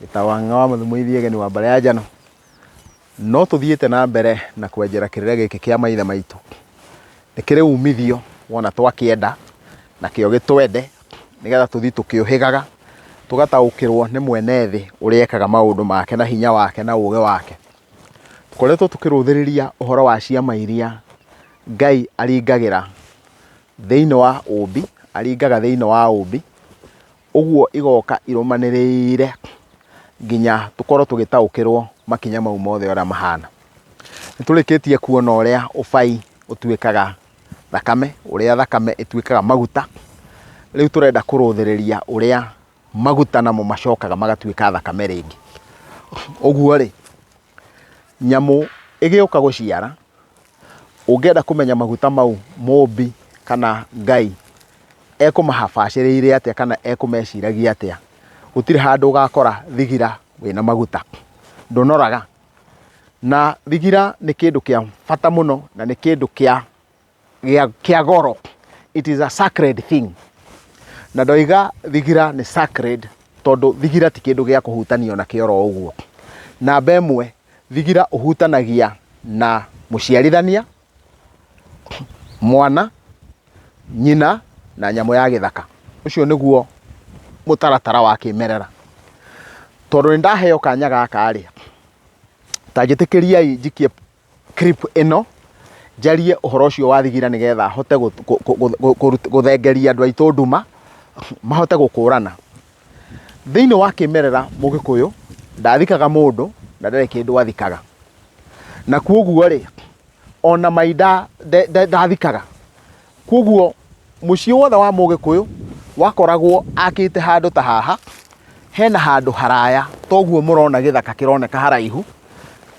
Gĩtawang'a wa Mũthumuithi Egeni wa mbarĩ ya Njano. No tũthiĩte na mbere na kwenjera kĩrĩra gĩkĩ kĩa maithe maitũ. Nĩ kĩrĩ umithio wona twakĩenda, nakĩo gĩtwende, nĩgetha tũthiĩ tũkĩũhĩgaga, tũgataũkĩrwo nĩ mwene thĩ ũrĩa ekaga maũndũ make na hinya wake na ũgĩ wake. Tũkoretwo tũkĩrũthĩrĩria ũhoro wa ciama iria Ngai aringagĩra thĩinĩ wa ũmbi, aringaga thĩinĩ wa ũmbi, ũguo igoka irũmanĩrĩire nginya tũkorwo tũgĩtaũkĩrwo makinya mau mothe ũrĩa mahana. Nĩ tũrĩkĩtie kuona ũrĩa ũbai ũtuĩkaga thakame, ũrĩa thakame ĩtuĩkaga maguta, rĩu tũrenda kũrũthĩrĩria ũrĩa maguta namo macokaga magatuĩka thakame rĩngĩ. Ũguo rĩ, nyamũ ĩgĩũka gũciara, ũngĩenda kũmenya maguta mau mũmbi kana Ngai ekũmahabacĩrĩire atĩa kana ekũmeciragia atĩa, gũtirĩ handũ ũgakora thigira wĩna maguta, ndũnoraga. Na thigira nĩ kĩndũ kĩa bata mũno na nĩ kĩndũ kĩa kĩa goro, it is a sacred thing. Na ndoiga thigira nĩ sacred tondũ thigira ti kĩndũ gĩa kũhutanio nakĩo oro ũguo. Namba ĩmwe, thigira ũhutanagia na mũciarithania, mwana, nyina na nyamũ ya gĩthaka. Ũcio nĩguo mũtaratara wa kĩmerera. Tondũ nĩ ndaheo kanya gaka rĩ, ta njĩtĩkĩriai njikie clip ĩno njarie ũhoro ũcio wa thigira nĩgetha hote gũthengeria andũ aitũ nduma mahote gũkũrana. Thĩinĩ wa kĩmerera mũgĩkũyũ ndathikaga mũndũ na ndarĩ kĩndũ athikaga. Na kwoguo rĩ, ona mai ndathikaga. Kwoguo mũciĩ wothe wa mũgĩkũyũ wakoragwo akĩte handũ ta haha, hena handũ haraya toguo mũrona gĩthaka kĩroneka haraihu,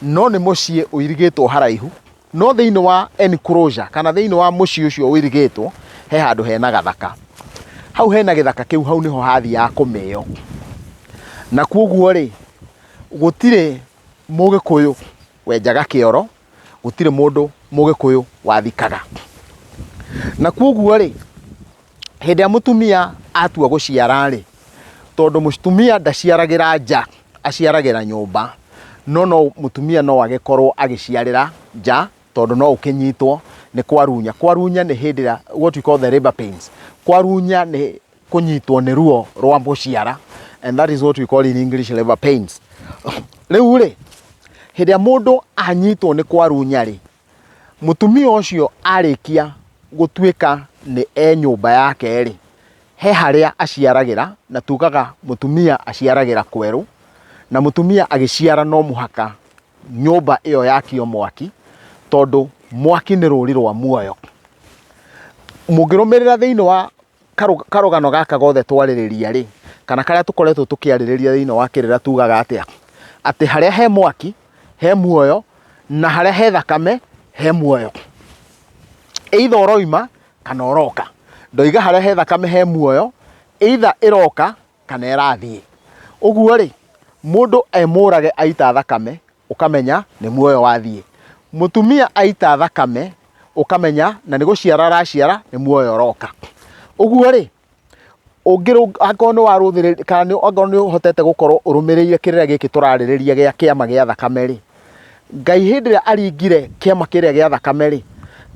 no nĩ mũciĩ ũirigĩtwo haraihu, no thĩinĩ wa enclosure kana thĩinĩ wa mũciĩ ũcio ũirigĩtwo, he handũ hena gathaka. Hau hena gĩthaka kĩu hau nĩho hathiaga kũmĩo. Na kwoguo rĩ, gũtirĩ mũgĩkũyũ wenjaga kĩoro, gũtirĩ mũndũ mũgĩkũyũ wathikaga. Na kwoguo rĩ, hĩndĩ ĩrĩa mũtumia atua gũciara rĩ, tondũ mũtumia ndaciaragĩra nja, aciaragĩra nyũmba, no no mũtumia no agĩkorwo agĩciarĩra nja tondũ no ũkĩnyitwo nĩ kwarunya. Kwarunya nĩ hĩndĩ ĩrĩa what we call the labour pains. Kwarunya nĩ kũnyitwo nĩ ruo rwa gũciara and that is what we call in English labour pains. Rĩu rĩ, hĩndĩ ĩrĩa mũndũ anyitwo nĩ kwarunya rĩ, mũtumia ũcio arĩkia gũtuĩka nĩ e nyũmba yake rĩ, he harĩa aciaragĩra na tugaga mũtumia aciaragĩra kwerũ, na mũtumia agĩciara no mũhaka nyũmba ĩyo yakio mwaki, tondũ mwaki nĩ rũri rwa muoyo. Mũngĩrũmĩrĩra thĩinĩ wa karũgano gaka gothe twarĩrĩria rĩ, kana karĩa tũkoretwo tũkĩarĩrĩria thĩinĩ wa kĩrĩra tugaga atĩa? Atĩ harĩa he mwaki, he muoyo, na harĩa he thakame, he muoyo. Either ũroima kana ũroka. Ndoiga harĩa he thakame he muoyo, either ĩroka kana ĩrathiĩ. Ũguo rĩ, mũndũ e mũrage aita thakame, ũkamenya nĩ muoyo wathiĩ. Mũtumia aita thakame, ũkamenya na nĩ gũciara araciara, nĩ muoyo ũroka. Ũguo rĩ, angĩkorwo nĩ warũthĩrĩria kana angĩkorwo nĩ ũhotete gũkorwo ũrũmĩrĩire kĩrĩra gĩkĩ tũrarĩrĩria gĩa kĩama gĩa thakame rĩ, Ngai hĩndĩ ĩrĩa aringire kĩama kĩrĩa gĩa thakame rĩ,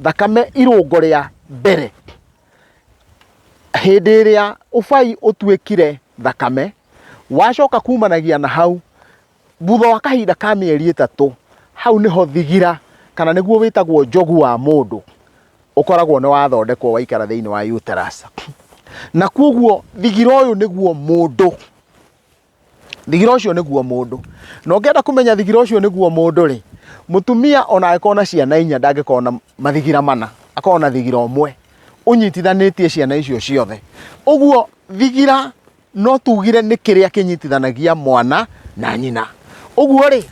thakame irũngo rĩa mbere, hĩndĩ ĩrĩa ũbai ũtuĩkire thakame, wacoka kumanagia na hau, thutha wa kahinda ka mĩeri 3, hau nĩho thigira kana nĩguo wĩtagwo njogu wa mũndũ ũkoragwo nĩ wathondekwo waikara thĩinĩ wa uterus. Na kwoguo thigira ũyũ nĩguo mũndũ, thigira ũcio nĩguo mũndũ. Na ũngĩenda kũmenya thigira ũcio nĩguo mũndũ rĩ, mũtumia ona angĩkorwo na ciana inya ndangĩkorwo na mathigira mana, akoragwo na thigira ũmwe ũnyitithanĩtie ciana icio ciothe. Ũguo thigira no tugire nĩ kĩrĩa kĩnyitithanagia mwana na nyina. Ũguo rĩ,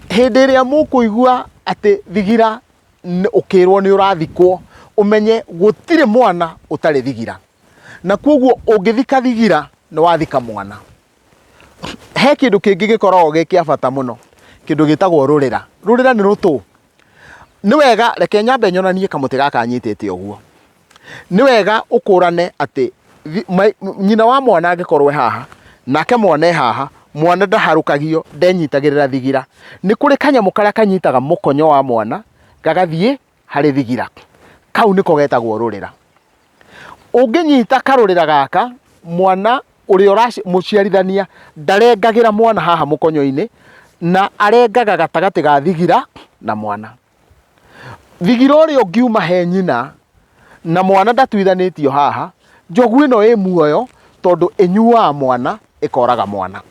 hĩndĩ ĩrĩa mũkũigua atĩ thigira ũkĩrwo nĩ ũrathikwo, ũmenye gũtirĩ mwana ũtarĩ thigira. Na kwoguo ũngĩthika thigira nĩ wathika mwana. He kĩndũ kĩngĩ gĩkoragwo gĩ kĩa bata mũno, kĩndũ gĩtagwo rũrĩra. Rũrĩra nĩ rũtũ. Nĩ wega reke nyambe nyonanie kamũtĩ gaka nyitĩte ũguo. Nĩ wega ũkũrane atĩ nyina wa mwana angĩkorwo e haha, nake mwana e haha, Mwana ndaharũkagio, ndenyitagĩrĩra thigira. Nĩ kũrĩ kanyamũ karĩa kanyitaga mũkonyo wa mwana gagathiĩ harĩ thigira. Kau nĩko getagwo rũrĩra. Ũngĩnyita karũrĩra gaka, mwana ũrĩa mũciarithania ndarengagĩra mwana haha mũkonyo-inĩ, na arengaga gatagatĩ ga thigira na mwana. Thigira ũrĩa ũngiuma he nyina na mwana ndatuithanĩtio haha, njogu ĩno ĩ muoyo tondũ ĩnyuaga mwana ĩkoraga mwana.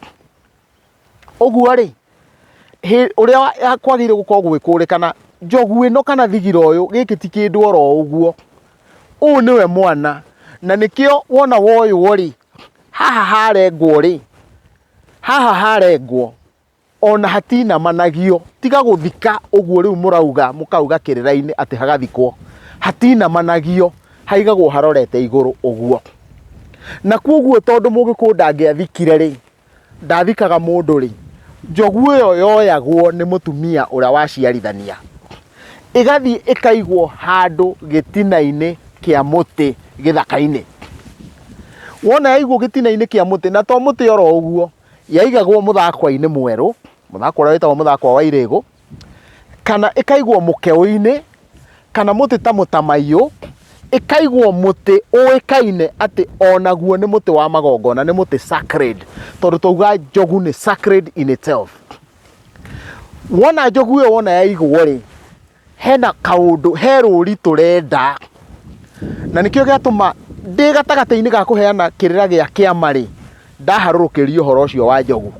Ũguo rĩ, ũrĩa kwagĩrĩire gũkorwo gwĩkũrĩkana, njogu ĩno kana thigira ũyũ, gĩkĩ ti kĩndũ oro ũguo, ũyũ nĩwe mwana, na nĩkĩo wona woywo rĩ, haha harengwo rĩ, haha harengwo ona hatinamanagio, tiga gũthika ũguo rĩu mũrauga mũkauga kĩrĩra-inĩ atĩ hagathikwo, hatinamanagio, haigagwo harorete igũrũ ũguo. Na koguo tondũ mũgĩkũyũ ndangĩathikire rĩ, ndathikaga mũndũ rĩ, njogu ĩyo yoyagwo nĩ mũtumia ũrĩa waciarithania, ĩgathiĩ ĩkaigwo handũ gĩtina-inĩ kĩa mũtĩ gĩthaka-inĩ. Wona yaigwo gĩtina-inĩ kĩa mũtĩ, na to mũtĩ oro ũguo, yaigagwo mũthakwa-inĩ mwerũ, mũthakwa ũrĩa wĩtagwo mũthakwa wa irĩgũ, kana ĩkaigwo mũkeũ-inĩ, kana mũtĩ ta mũtamaiyũ, ĩkaigwo mũtĩ ũĩkaine atĩ onaguo nĩ mũtĩ wa magongona, nĩ mũtĩ sacred, tondũ twauga njogu nĩ sacred in itself. Wona njogu ĩyo wona yaigwo rĩ, hena kaũndũ, he rũri tũrenda, na nĩkĩo gĩatũma ndĩ gatagatĩ-inĩ ga kũheana kĩrĩra gĩa kĩama rĩ, ndaharũrũkĩrio ũhoro ũcio wa njogu,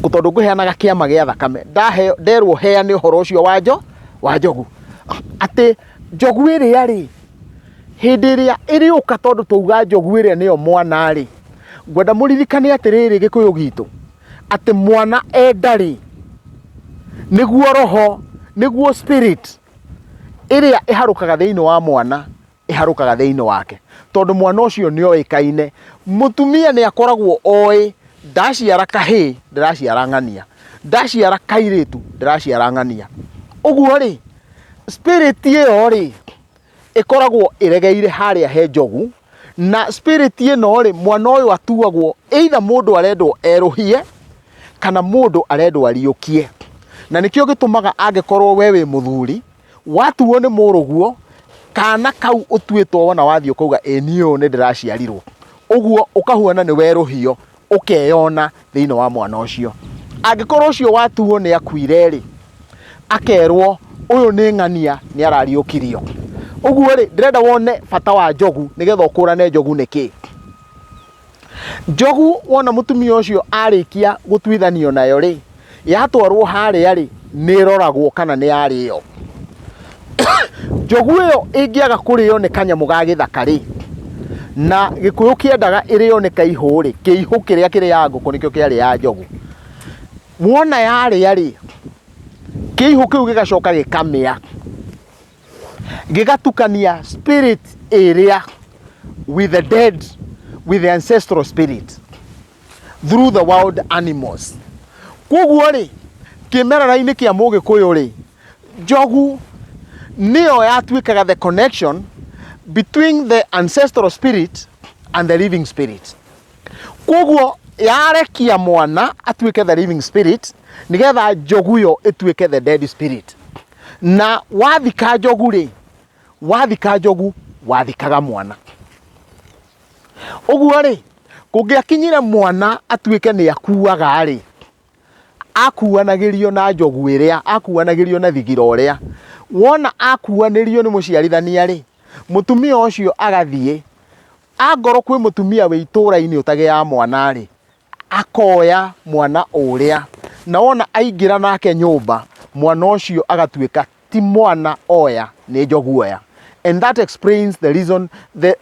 tondũ ngũheanaga kĩama gĩa thakame, ndaheo nderwo heane ũhoro ũcio wa njo wa njogu, atĩ njogu ĩrĩa rĩ, hĩndĩ ĩrĩa ĩrĩũka tondũ twauga njogu ĩrĩa nĩyo mwana rĩ, ngwenda mũririkane atĩrĩrĩ gĩkũyũ gitũ, atĩ mwana enda rĩ, nĩguo roho, nĩguo spirit ĩrĩa ĩharũkaga thĩinĩ wa mwana ĩharũkaga thĩinĩ wake, tondũ mwana ũcio nĩ oĩkaine. Mũtumia nĩ akoragwo oĩ ndaciara kahĩĩ ndĩraciara ng'ania, ndaciara kairĩtu ndĩraciara ng'ania. Ũguo rĩ, spirit ĩyo rĩ, ĩkoragwo ĩregeire harĩa he njogu, na spirit ĩno rĩ, mwana ũyũ atuagwo either mũndũ arendwo erũhie kana mũndũ arendwo ariũkie. Na nĩkĩo gĩtũmaga angĩkorwo we wĩ mũthuri, watuo nĩ mũrũguo, kana kau ũtuĩtwo wona wathiĩ ũkauga ĩ niĩ ũyũ nĩ ndĩraciarirwo. Ũguo ũkahuana nĩ werũhio, ũkeyona thĩinĩ wa mwana ũcio. Angĩkorwo ũcio watuo nĩ akuire rĩ, akerwo ũyũ nĩ ng'ania nĩ arariũkirio. Ũguo rĩ, ndĩrenda wone bata wa njogu nĩgetha ũkũrane njogu nĩ kĩĩ. Njogu wona mũtumia ũcio arĩkia gũtuithanio nayo rĩ, yatwarwo harĩa rĩ, nĩ ĩroragwo kana nĩ yarĩo. Njogu ĩyo ĩngĩaga kũrĩo nĩ kanyamũ ga gĩthaka rĩ, na gĩkũyũ kĩendaga ĩrĩo nĩ kaihũ rĩ, kĩihũ kĩrĩa kĩrĩaga ngũkũ nĩkĩo kĩarĩaga njogu. Wona yarĩa rĩ, kĩihũ kĩu gĩgacoka gĩkamĩa, gĩgatukania spirit ĩrĩa with the dead, with the ancestral spirit through the wild animals. Koguo rĩ, kĩmerera-inĩ kĩa mũgĩkũyũ rĩ, njogu nĩyo yatuĩkaga the connection between the ancestral spirit and the living spirit. Koguo yarekia mwana atuĩke the living spirit nĩgetha njogu yo ĩtuĩke the dead spirit. Na wathika njogu rĩ, wathika njogu wathikaga mwana. Ũguo rĩ, kũngĩakinyire mwana atuĩke nĩ akuaga rĩ, akuanagĩrio na njogu ĩrĩa, akuanagĩrio na thigira ũrĩa. Wona akuanĩrio nĩ mũciarithania rĩ, mũtumia ũcio agathiĩ, angorwo kwĩ mũtumia wĩ itũra-inĩ ũtagĩaga mwana rĩ, akoya mwana ũrĩa, na wona aingĩra nake nyũmba, mwana ũcio agatuĩka ti mwana oya, nĩ njogu oya. And that explains the reason, the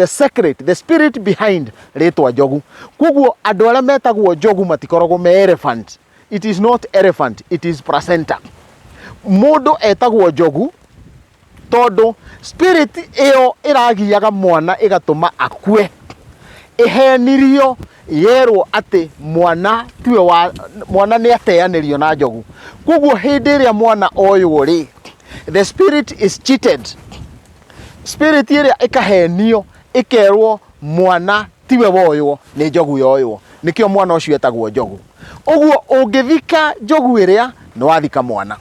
secret, the spirit behind rĩtwa njogu. Koguo andũ arĩa metagwo njogu matikoragwo me elephant. It is not elephant, it is placenta. Mũndũ etagwo njogu tondũ spirit ĩyo ĩragiaga mwana ĩgatũma akue, ĩhenirio yerwo atĩ mwana tiwe wa mwana nĩ ateanĩrio na njogu. Koguo hĩndĩ ĩrĩa mwana oywo rĩ, the spirit is cheated. Spirit ĩrĩa ĩkahenio ĩkerwo mwana Tiwe woywo, nĩ njogu yoywo. Nĩkĩo mwana ũcio etagwo njogu. Ũguo ũngĩthika njogu ĩrĩa, nĩ wathika mwana.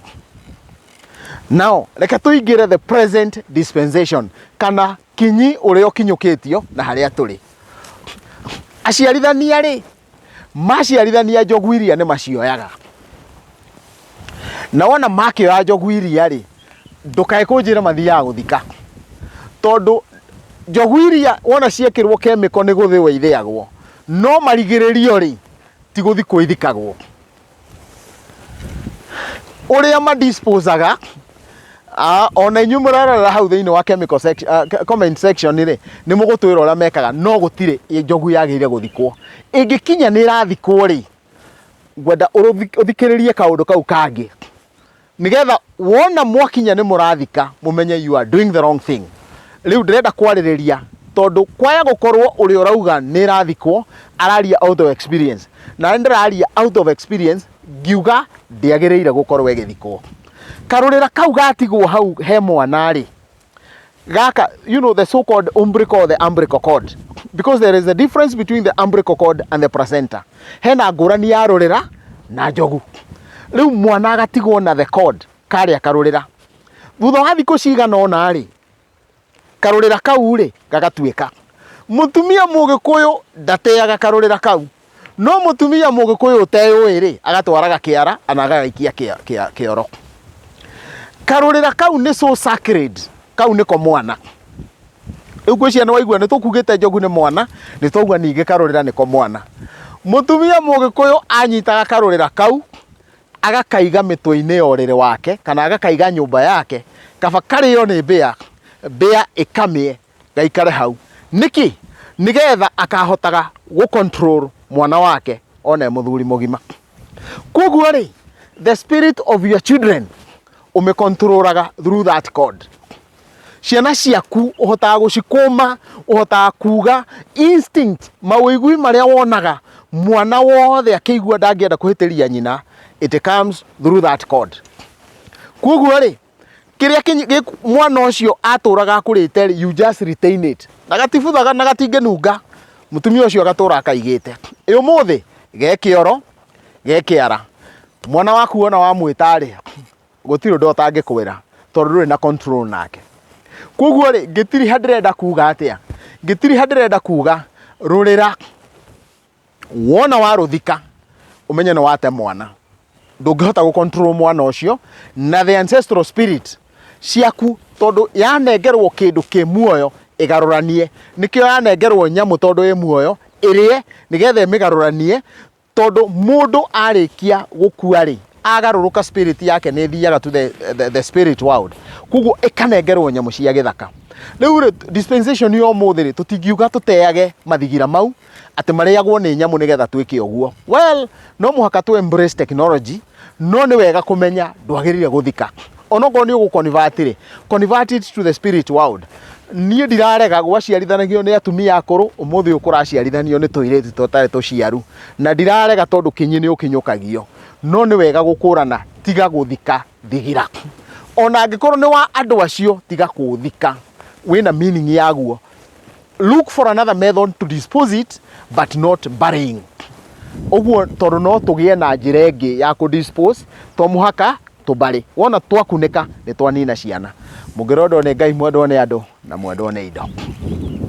Now, reke tũingĩre the present dispensation, kana kinyi ũrĩa ũkinyũkĩtio na harĩa tũrĩ. Aciarithania rĩ, maciarithania njogu iria nĩ macioyaga. Na wona makĩoya njogu iria rĩ, ndũkae kũnjĩra mathiaga gũthika. Tondũ njogu iria wona ciekĩrwo chemical nĩ gũthĩo ithĩagwo, no marigĩrĩrio rĩ, ti gũthikwo ithikagwo. Ũrĩa ma disposaga ona inyuĩ mũrarora hau thĩinĩ wa chemical section, comment section rĩ, nĩ mũgũtwĩra ũrĩa mekaga, no gũtirĩ njogu yagĩrĩire gũthikwo. Ĩngĩkinya nĩ ĩrathikwo rĩ, ngwenda ũthikĩrĩrie kaũndũ kau kangĩ, nĩgetha wona mwakinya nĩ mũrathika mũmenye you are doing the wrong thing. Rĩu ndĩrenda kwarĩrĩria tondũ kwaya gũkorwo ũrĩa ũrauga nĩ ĩrathikwo araria out of experience, na nĩ ndĩraria out of experience ngiuga ndĩagĩrĩire gũkorwo ĩgĩthikwo. Karũrĩra kau gatigwo hau he mwana rĩ, gaka, you know, the so called umbilical or the umbilical cord, because there is a difference between the umbilical cord and the placenta. Hena ngũrani ya rũrĩra na njogu. Rĩu mwana agatigwo na the cord karĩa karũrĩra. Thutha wa thikũ cigana ũna rĩ, karũrĩra kau rĩ gagatuĩka. Mũtumia mũgĩkũyũ ndateaga karũrĩra kau, no mũtumia mũgĩkũyũ ũteyũĩ rĩ, agatwaraga kĩara ana agagaikia kĩoro. Karũrĩra kau nĩ so sacred, kau nĩko mwana. Rĩu ngwĩciria nĩ waigua nĩ tũkugĩte njogu nĩ mwana, nĩ twaigua ningĩ karũrĩra nĩko mwana. Mũtumia mũgĩkũyũ anyitaga karũrĩra kau agakaiga mĩtwe-inĩ ya ũrĩrĩ wake kana agakaiga nyũmba yake, kaba karĩo nĩ mbĩa, mbĩa ĩkamĩe gaikare hau. Nĩkĩ? Nĩgetha akahotaga gũ control mwana wake ona e mũthuri mũgima. Koguo rĩ, the spirit of your children ũmĩkontrolaga through that cord. Ciana ciaku ũhotaga gũcikũma, ũhotaga kuga instinct, mawĩigui marĩa wonaga mwana wothe akĩigua ndangĩenda kũhĩtĩria nyina, it comes through that cord. Koguo rĩ, kĩrĩa mwana ũcio atũraga akũrĩte rĩ, you just retain it. Na gatibuthaga na gatingĩnunga, mũtumia ũcio agatũra akaigĩte. Ĩ ũmũthĩ ge kĩoro, ge kĩara. Mwana waku wona wamwĩta rĩ, gũtirĩ ũndũ ũtangĩkwĩra tondũ ndũrĩ na control nake. Koguo rĩ, ngĩtiriha ndĩrenda kuga atĩa? Ngĩtiriha ndĩrenda kuga rũrĩra wona warũthika ũmenye nĩ wate mwana. Ndũngĩhota gũ control mwana ũcio na the ancestral spirit ciaku, tondũ yanengerwo kĩndũ kĩ muoyo ĩgarũranie. Nĩkĩo yanengerwo nyamũ tondũ ĩ muoyo ĩrĩe nĩgetha ĩmĩgarũranie, tondũ mũndũ arĩkia gũkua rĩ, agarũrũka spirit yake nĩ ĩthiaga to the spirit world, koguo ĩkanengerwo nyamũ cia gĩthaka. Rĩu rĩ, dispensation ya ũmũthĩ rĩ, tũtingiuga tũteage mathigira mau atĩ marĩagwo nĩ nyamũ nĩgetha twĩke ũguo. Well, no mũhaka tũ embrace technology, no nĩ wega kũmenya ndwagĩrĩire gũthika. Onokorwo nĩ ũgũ convert rĩ, convert it to the spirit world. Niĩ ndirarega gwaciarithanagio nĩ atumia akũrũ, ũmũthĩ ũyũ kũraciarithanio nĩ tũirĩtu tũtarĩ tũciaru. Na ndirarega tondũ kinyi nĩ ũkinyũkagio, no nĩ wega gũkũrana, tiga gũthika thigira. Ona angĩkorwo nĩ wa andũ acio, tiga kũũthika. Wĩna meaning yaguo. Look for another method to dispose it, but not burying. Ũguo tondũ no tũgĩe na njĩra ĩngĩ ya kũ dispose, to mũhaka tũbarĩ. Wona twakunĩka nĩ twanina ciana. Mũngĩrondwo nĩ Ngai, mwendwo nĩ andũ na mwendwo nĩ indo.